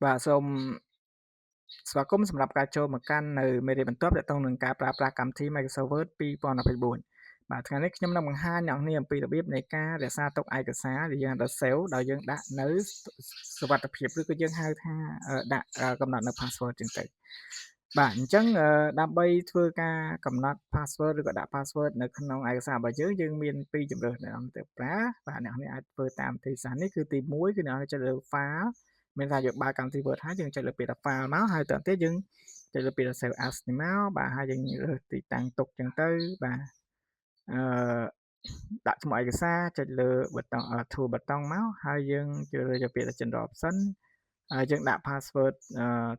បាទសូមស្វាគមន៍សម្រាប់ការចូលមកកាន់នៅមេរៀនបន្ទាប់ទាក់ទងនឹងការប្រើប្រាស់កម្មវិធី Microsoft Word 2024បាទថ្ងៃនេះខ្ញុំនឹងបង្ហាញអ្នកនាងអំពីរបៀបនៃការរក្សាទុកឯកសារដែលយើងដាក់ save ដោយយើងដាក់នៅសុវត្ថិភាពឬក៏យើងហៅថាដាក់កំណត់នៅ password ចឹងទៅបាទអញ្ចឹងដើម្បីធ្វើការកំណត់ password ឬក៏ដាក់ password នៅក្នុងឯកសាររបស់យើងយើងមានពីរជម្រើសអ្នកនរទៅប្រើបាទអ្នកនេះអាចធ្វើតាមវិធីសាស្ត្រនេះគឺទី1គឺអ្នកនរចុចលើ file មានថាយើងបើកកម្មវិធី Word ហើយយើងចុចលើពាក្យថា file មកហើយទៅទៀតយើងចុចលើពាក្យថា save as នេះមកបាទហើយយើងរើសទីតាំងទុកចឹងទៅបាទអឺដាក់ឈ្មោះឯកសារចុចលើប៊ូតុង tool ប៊ូតុងមកហើយយើងជ្រើសរើសយកពាក្យថា general option ហើយយើងដាក់ password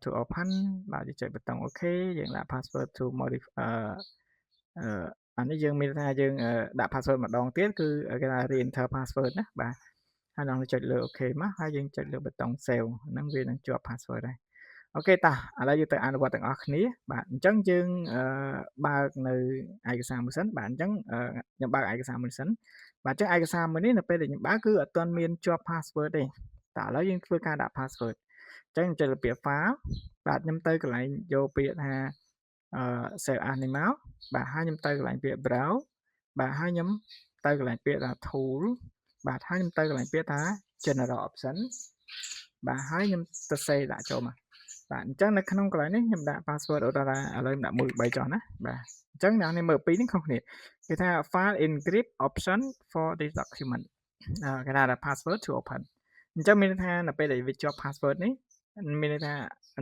to open បាទយើងចុចប៊ូតុង OK យើងដាក់ password to modify អឺអានេះយើងមានថាយើងដាក់ password ម្ដងទៀតគឺគេថា re-enter password ណាបាទហើយដល់ចុចលើ OK មកហើយយើងចុចលើប៊ូតុង save ហ្នឹងវានឹងជាប់ password ហើយ OK តោះឥឡូវយើងទៅអនុវត្តទាំងអស់គ្នាបាទអញ្ចឹងយើងបើកនៅឯកសារមួយសិនបាទអញ្ចឹងខ្ញុំបើកឯកសារមួយសិនបាទអញ្ចឹងឯកសារមួយនេះនៅពេលដែលខ្ញុំបើកគឺអត់ទាន់មានជាប់ password ទេតើឥឡូវយើងធ្វើការដាក់ password អញ្ចឹងខ្ញុំចុចលើពាក្យ file បាទខ្ញុំទៅកន្លែងយកពាក្យថាអឺ save as នេះមកបាទហើយខ្ញុំទៅកន្លែងពាក្យ browse បាទហើយខ្ញុំទៅកន្លែងពាក្យថា tool បាទហើយខ្ញុំទៅកន្លែងពាក្យថា general option បាទហើយខ្ញុំទៅសេដាក់ចូលមកបាទអញ្ចឹងនៅក្នុងកន្លែងនេះខ្ញុំដាក់ password ឧទាហរណ៍ឥឡូវខ្ញុំដាក់1 3ចុះណាបាទអញ្ចឹងអ្នកនេះមើលពីរនេះខុសគ្នាគេថា file encrypt option for this document គេថា password to open អញ្ចឹងមានន័យថានៅពេលដែលវាជាប់ password នេះមានន័យថា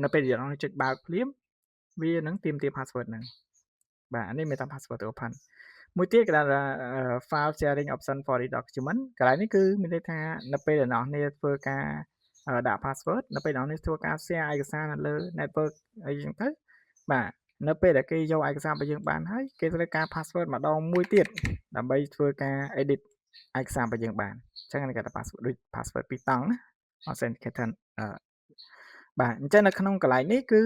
នៅពេលដែលយើងចុចបើកភ្លាមវានឹងទាមទារ password ហ្នឹងបាទអានេះមានថា password to open មួយទៀតគេថា file sharing option for this document កន្លែងនេះគឺមានន័យថានៅពេលដែលអ្នកនរធ្វើការ ដាក់ password នៅពេលអ្នកនរធ្វើការ share ឯកសារនៅលើ network អីចឹងទៅបាទនៅពេលដែលគេយកឯកសាររបស់យើងបានហើយគេត្រូវការ password ម្ដងមួយទៀតដើម្បីធ្វើការ edit ឯកសាររបស់យើងបានអញ្ចឹងគេថា password ដូច password ពីរតង់ណា authenticator បាទអញ្ចឹងនៅក្នុងកន្លែងនេះគឺ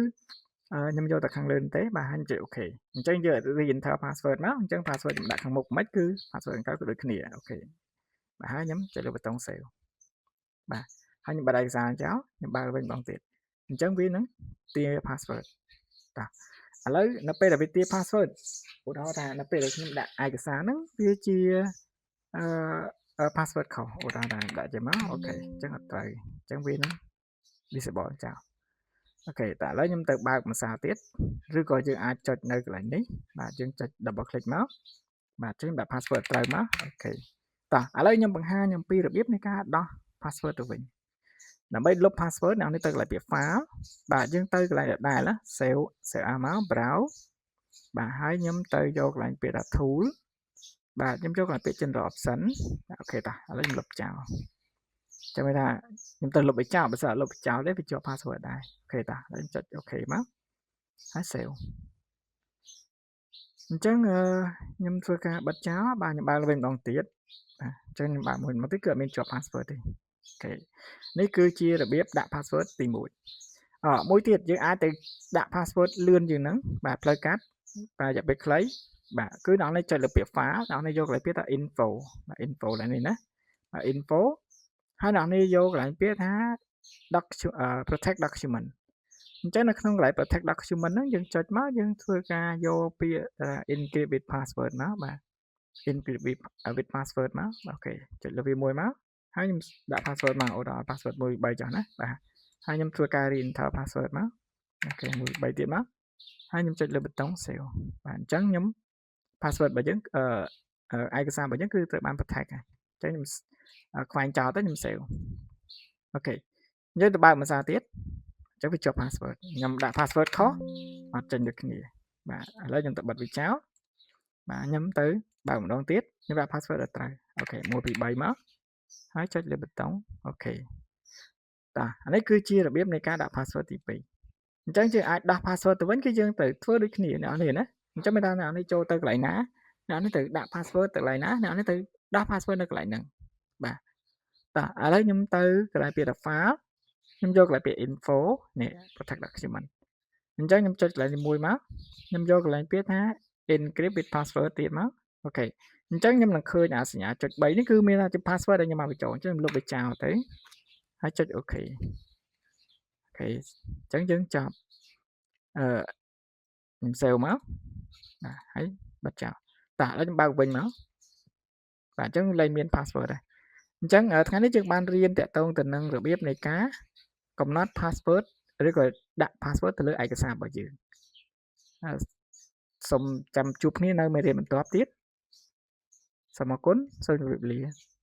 ខ្ញុំយកតែខាងលើទេបាទហើយចុច OK អញ្ចឹងយើង re-enter password មកអញ្ចឹង password ខ្ញុំដាក់ខាងមុខមិនគឺ password ខាងក្រៅគឺដូចគ្នា OK បាទហើយខ្ញុំចុចលើប៊ូតុង save បាទហើយខ្ញុំបិទឯកសារចោលខ្ញុំបើកវិញម្ដងទៀតអញ្ចឹងវានឹងទារ password តោះឥឡូវនៅពេលដែលវាទារ password ឧទាហរណ៍ថានៅពេលដែលខ្ញុំដាក់ឯកសារហ្នឹងវាជាអឺ password ខុសឧទាហរណ៍ថាដាក់ចេញមក OK អញ្ចឹងអត់ត្រូវអញ្ចឹងវានឹង disable ចោល OK តែឥឡូវខ្ញុំទៅបើកមួយសារទៀតឬក៏យើងអាចចុចនៅកន្លែងនេះបាទយើងចុច double click មកបាទចេញដាក់ password ត្រូវមក OK តោះឥឡូវខ្ញុំបង្ហាញអំពីរបៀបនៃការដោះ password ទៅវិញដើម្បីលុប password អ្នកនេះទៅកន្លែងពាក្យ file បាទយើងទៅកន្លែងដដែលណា save save as មក browse បាទហើយខ្ញុំទៅយកកន្លែងពាក្យថា tool បាទខ្ញុំយកកន្លែងពាក្យ general option OK តោះឥឡូវខ្ញុំលុបចោលចាំថាខ្ញុំទៅលុបឲ្យចោលបើសិនអត់លុបចោលទេវាជាប់ password ដែរ OK តោះឥឡូវចុច OK មកហើយ save អញ្ចឹងខ្ញុំធ្វើការបិទចោលបាទខ្ញុំបើកវិញម្ដងទៀតបាទអញ្ចឹងខ្ញុំបើកមួយមកទៀតគឺអត់មានជាប់ password ទេ OK នេះគឺជារបៀបដាក់ password ទី1អមួយទៀតយើងអាចទៅដាក់ password លឿនជាងហ្នឹងបាទផ្លូវកាត់បាទរយៈពេលខ្លីបាទគឺអ្នកនេះចុចលើពាក្យ file អ្នកនេះយកកន្លែងពាក្យថា info បាទ info ឡើងនេះណាបាទ info ហើយអ្នកនេះយកកន្លែងពាក្យថា protect document អញ្ចឹងនៅក្នុងកន្លែង protect document ហ្នឹងយើងចុចមកយើងធ្វើការយកពាក្យ encrypt with password មកបាទ encrypt with password មក OK ចុចលើវាមួយមក ហើយខ្ញុំដាក់ password មកឧទាហរណ៍ password 1 3ចុះណាបាទហើយខ្ញុំធ្វើការ re-enter password មក OK 1 3ទៀតមកហើយខ្ញុំចុចលើប៊ូតុង save បាទអញ្ចឹងខ្ញុំ password របស់យើងអឺឯកសាររបស់យើងគឺត្រូវបាន protect ហើយអញ្ចឹងខ្ញុំខ្វែងចោលទៅខ្ញុំ save OK យើងទៅបើកមួយសារទៀតអញ្ចឹងវាជាប់ password ខ្ញុំដាក់ password ខុសអត់ចេញដូចគ្នាបាទឥឡូវខ្ញុំទៅបិទវាចោលបាទខ្ញុំទៅបើកម្ដងទៀតខ្ញុំដាក់ password ឲ្យត្រូវ OK 1 2 3មកហើយចុចលើប៊ូតុង OK តោះអានេះគឺជារបៀបនៃការដាក់ password ទី2អញ្ចឹងយើងអាចដោះ password ទៅវិញគឺយើងត្រូវធ្វើដូចគ្នាអ្នកនរណាអញ្ចឹងមានថាអ្នកនេះចូលទៅកន្លែងណាអ្នកនេះត្រូវដាក់ password ទៅកន្លែងណាអ្នកនេះត្រូវដោះ password នៅកន្លែងហ្នឹងបាទតោះឥឡូវខ្ញុំទៅកន្លែងពាក្យថា file ខ្ញុំយកកន្លែងពាក្យ info នេះ protect document អញ្ចឹងខ្ញុំចុចកន្លែងនេះមួយមកខ្ញុំយកកន្លែងពាក្យថា encrypt with password ទៀតមក OK អញ្ចឹងខ្ញុំនឹងឃើញអាសញ្ញាចុច3នេះគឺមានថាជា password ដែលខ្ញុំមកបញ្ចូលអញ្ចឹងខ្ញុំលុបវាចោលទៅហើយចុច OK OK អញ្ចឹងយើងចប់អឺខ្ញុំ save មកបាទហើយបិទចោលតោះឥឡូវខ្ញុំបើកវិញមកបាទអញ្ចឹងលែងមាន password ហើយអញ្ចឹងថ្ងៃនេះយើងបានរៀនតាក់ទងទៅនឹងរបៀបនៃការកំណត់ password ឬក៏ដាក់ password ទៅលើឯកសាររបស់យើងសូមចាំជួបគ្នានៅមេរៀនបន្ទាប់ទៀតសូមអរគុណសូមជម្រាបលា។